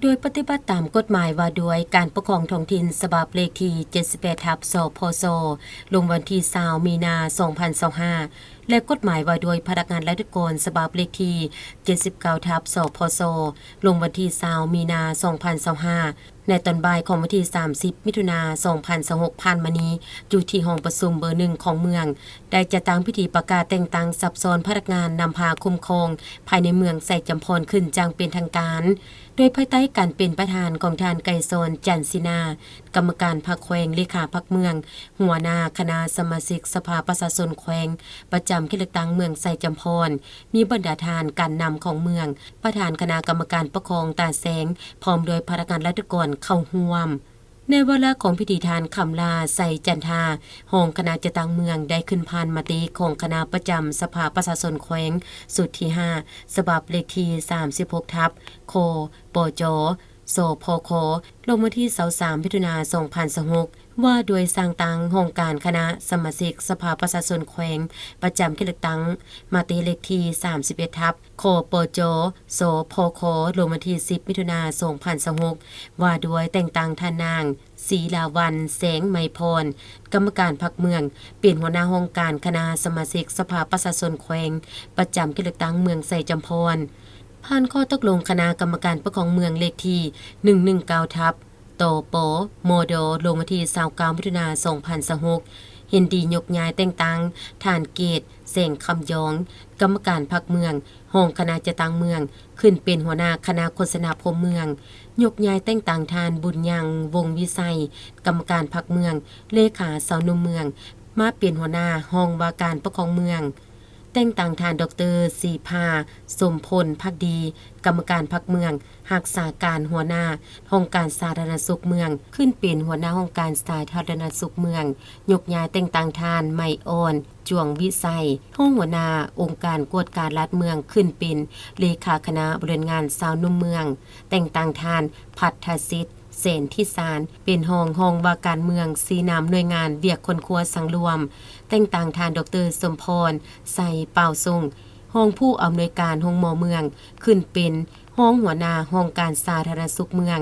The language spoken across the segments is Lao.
ໂດຍປະຕິບັດຕາມກົດໝາຍວ່າດ້ວຍການປົກຄອງທ້ອງຖິ່ນ ສະບັບເລກທີເຈັດສິບແປດ ທັບ ສພສ ລົງວັນທີຊາວ ມີນາ ສອງພັນຊາວຫ້າ ແລະ ກົດໝາຍວ່າດ້ວຍພະນັກງານລັດຖະກອນ ສະບັບເລກທີເຈັດສິບເກົ້າ ທັບ ສພສ ລົງວັນທີຊາວ ມີນາ ສອງພັນຊາວຫ້າ ໃນຕອນບ່າຍຂອງວັນທີສາມສິບ ມິຖຸນາ ສອງພັນຊາວຫົກ ຜ່ານມານີ້ ຢູ່ທີ່ຫ້ອງປະຊຸມເບີໜຶ່ງຂອງເມືອງ ໄດ້ຈັດຕັ້ງພິທີປະກາດແຕ່ງຕັ້ງສັບຊ້ອນພະນັກງານນຳພາຄຸ້ມຄອງພາຍໃນເມືອງໄຊຈຳພອນຂຶ້ນຢ່າງເປັນທາງການ ໂດຍພາຍໃຕ້ການເປັນປະທານຂອງທ່ານ ໄກສອນ ຈັນສີນາ ກຳມະການພັກແຂວງ, ເລຂາພັກເມືອງ, ຫົວໜ້າຄະນະສະມາຊິກສະພາປະຊາຊົນແຂວງ ປະຈຳເຂດເລືອກຕັ້ງເມືອງໄຊຈຳພອນ, ມີບັນດາທ່ານການນຳຂອງເມືອງ, ປະທານຄະນະກຳມະການປົກຄອງຕາແສງ, ພ້ອມດ້ວຍພະນັກງານລັດຖະກອນເຂົ້າຮ່ວມ. ໃນວາລະຂອງພິທີ ທ່ານ ຄຳຫຼ້າ ໄຊຈັນທາ ຮອງຄະນະຈັດຕັ້ງເມືອງ ໄດ້ຂຶ້ນຜ່ານມະຕິຂອງຄະນະປະຈຳສະພາປະຊາຊົນແຂວງ ຊຸດທີຫ້າ ສະບັບເລກທີສາມສິບຫົກ ທັບ ຄປຈ ສພຄ ລົງວັນທີຊາວສາມ ມິຖຸນາ ສອງພັນຊາວຫົກ ວ່າດ້ວຍສ້າງຕັ້ງຫ້ອງການຄະນະສະມາຊິກສະພາປະຊາຊົນແຂວງ ປະຈຳເຂດເລືອກຕັ້ງ ມະຕິເລກທີສາມສິບເອັດ ທັບ ຄປຈ ສພຄ ລົງວັນທີສິບ ມິຖຸນາ ສອງພັນຊາວຫົກ ວ່າດ້ວຍແຕ່ງຕັ້ງທ່ານນາງ ສີລາວັນ ແສງໄມພອນ ກຳມະການພັກເມືອງ ເປັນຫົວໜ້າຫ້ອງການຄະນະສະມາຊິກສະພາປະຊາຊົນແຂວງ ປະຈຳເຂດເລືອກຕັ້ງເມືອງໄຊຈຳພອນ ຜ່ານຂໍ້ຕົກລົງຄະນະກຳມະການປົກຄອງເມືອງເລກທີໜຶ່ງໜຶ່ງເກົ້າ ທັບ ຕປ ມດ ລົງວັນທີຊາວເກົ້າ ມິຖຸນາ ສອງພັນຊາວຫົກ ເຫັນດີຍົກຍ້າຍແຕ່ງຕັ້ງທ່ານ ເກດ ແສງຄຳຢອງ ກຳມະການພັກເມືອງ, ຮອງຄະນະຈັດຕັ້ງເມືອງ ຂຶ້ນເປັນຫົວໜ້າຄະນະໂຄສະນາຄົມເມືອງ, ຍົກຍ້າຍແຕ່ງຕັ້ງທ່ານ ບຸນຍັງ ວົງວິໄສ ກຳມະການພັກເມືອງ, ເລຂາຊາວໜຸ່ມເມືອງ ມາເປັນຫົວໜ້າຫ້ອງວ່າການປົກຄອງເມືອງ, ແຕ່ງຕັ້ງທ່ານ ດອກເຕີ ສີພາ ສົມພົນພັກດີ ກຳມະການພັກເມືອງ, ຮັກສາການຫົວໜ້າຫ້ອງການສາທາລະນະສຸກເມືອງ ຂຶ້ນເປັນຫົວໜ້າຫ້ອງການສາທາລະນະສຸກເມືອງ, ຍົກຍ້າຍແຕ່ງຕັ້ງທ່ານ ໄມອ່ອນ ຈວງວິໄສ ຮອງຫົວໜ້າອົງການກວດກາລັດເມືອງ ຂຶ້ນເປັນເລຂາຄະນະບໍລິຫານງານຊາວໜຸ່ມເມືອງ, ແຕ່ງຕັ້ງທ່ານ ພັດທະສິດ ແສນທິສານ ເປັນຮອງຫ້ອງວ່າການເມືອງ ຊີ້ນຳໜ່ວຍງານວຽກຄົ້ນຄວ້າສັງລວມ, ແຕ່ງຕັ້ງທ່ານ ດອກເຕີ ສົມພອນ ໄຊປ່າວສົງ ຮອງຜູ້ອຳນວຍການໂຮງໝໍເມືອງ ຂຶ້ນເປັນຮອງຫົວໜ້າຫ້ອງການສາທາລະນະສຸກເມືອງ,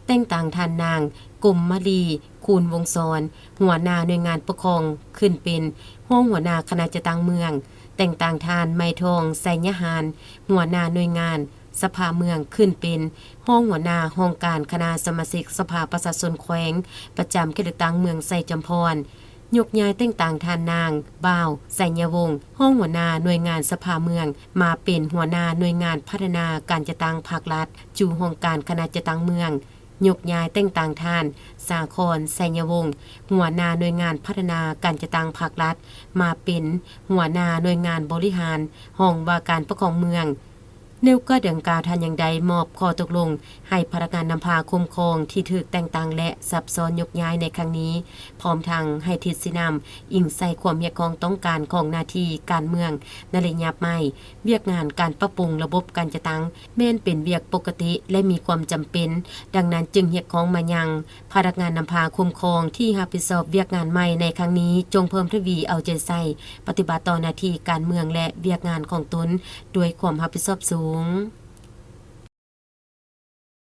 ແຕ່ງຕັ້ງທ່ານນາງ ກົມມະລີ ຄູນວົງສອນ ຫົວໜ້າໜ່ວຍງານປົກຄອງ ຂຶ້ນເປັນຮອງຫົວໜ້າຄະນະຈັດຕັ້ງເມືອງ, ແຕ່ງຕັ້ງທ່ານ ໄມທອງ ໄຊຍະຫານ ຫົວໜ້າໜ່ວຍງານ ສະພາເມືອງ ຂຶ້ນເປັນຮອງຫົວໜ້າຫ້ອງການຄະນະສະມາຊິກສະພາປະຊາຊົນແຂວງ ປະຈຳເຂດເລືອກຕັ້ງເມືອງໄຊຈຳພອນ, ຍົກຍ້າຍແຕ່ງຕັ້ງທ່ານນາງ ບ່າວ ໄຊຍະວົງ ຮອງຫົວໜ້າໜ່ວຍງານສະພາເມືອງ ມາເປັນຫົວໜ້າໜ່ວຍງານພັດທະນາການຈັດຕັ້ງພັກລັດ ຢູ່ຫ້ອງການຄະນະຈັດຕັ້ງເມືອງ, ຍົກຍ້າຍແຕ່ງຕັ້ງທ່ານ ສາຄອນ ໄຊຍະວົງ ຫົວໜ້າໜ່ວຍງານພັດທະນາການຈັດຕັ້ງພັກລັດ ມາເປັນຫົວໜ້າໜ່ວຍງານບໍລິຫານຫ້ອງວ່າການປົກຄອງເມືອງ. ໃນໂອກາດດັ່ງກ່າວ ທ່ານຍັງໄດ້ມອບຂໍ້ຕົກລົງໃຫ້ພະນັກງານນຳພາຄຸ້ມຄອງທີ່ຖືກແຕ່ງຕັ້ງ ແລະ ສັບຊ້ອນຍົກຍ້າຍໃນຄັ້ງນີ້, ພ້ອມທັງໃຫ້ທິດຊີ້ນຳອີງໃສ່ຄວາມຮຽກຮ້ອງຕ້ອງການຂອງໜ້າທີ່ການເມືອງໃນໄລຍະໃໝ່, ວຽກງານການປັບປຸງລະບົບການຈັດຕັ້ງ ແມ່ນເປັນວຽກປົກກະຕິ ແລະ ມີຄວາມຈຳເປັນ, ດັ່ງນັ້ນຈຶ່ງຮຽກຮ້ອງມາຍັງ ພະນັກງານນຳພາຄຸ້ມຄອງທີ່ຮັບຜິດຊອບວຽກງານໃໝ່ໃນຄັ້ງນີ້ ຈົ່ງເພີ່ມທະວີເອົາໃຈໃສ່ປະຕິບັດຕໍ່ໜ້າທີ່ການເມືອງ ແລະ ວຽກງານຂອງຕົນດ້ວຍຄວາມຮັບຜິດຊອບສູງ.